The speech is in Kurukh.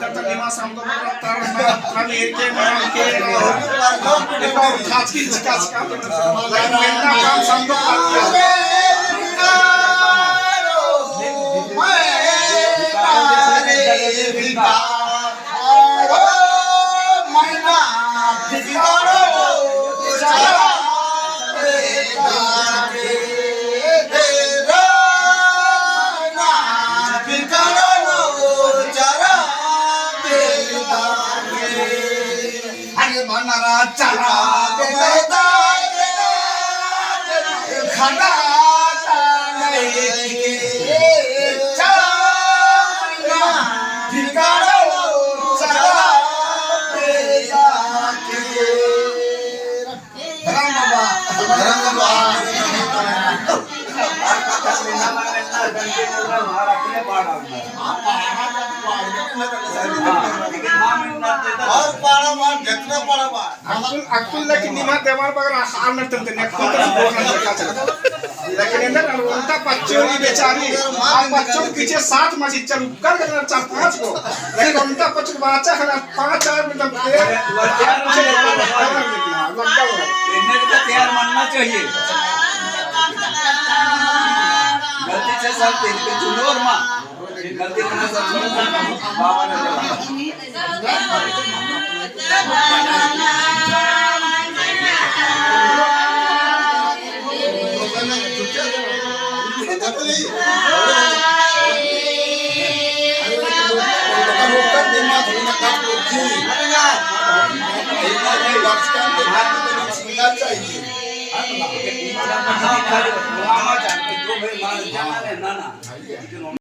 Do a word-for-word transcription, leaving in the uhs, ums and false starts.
तब तक निमा समदो बरआ तार ना, ना मेर के, ना के, ना हो। एक बार खास की चिका चिका, लाइन में ना काम समदो बरआ। अरे बनरा चरा बेटा, खड़ा नहीं के चरा, ठिकाना चरा बेटा के। धरम बाबा, धरम बाबा। और पाड़ा मान, जितना पाड़ा मान। अक्कुन, अक्कुन लेकिन निमा देवार बगर आ हाल न तंते ने, अक्कुन तो बोल न का चला। लेकिन एन्देर ओन्टा पच्चोरी बेचारी, आ पच्चोर पीछे सात मछली चल कर कर चार पाँच गो। लेकिन ओन्टा पच्चोर बाचा है ना, पाँच चार मिनट में लग्गा हुआ। इन्हें तो तैयार मानना चाहिए। गलती से सब तेल के चुनोर माँ। गलती से सब बाबा ने बोला।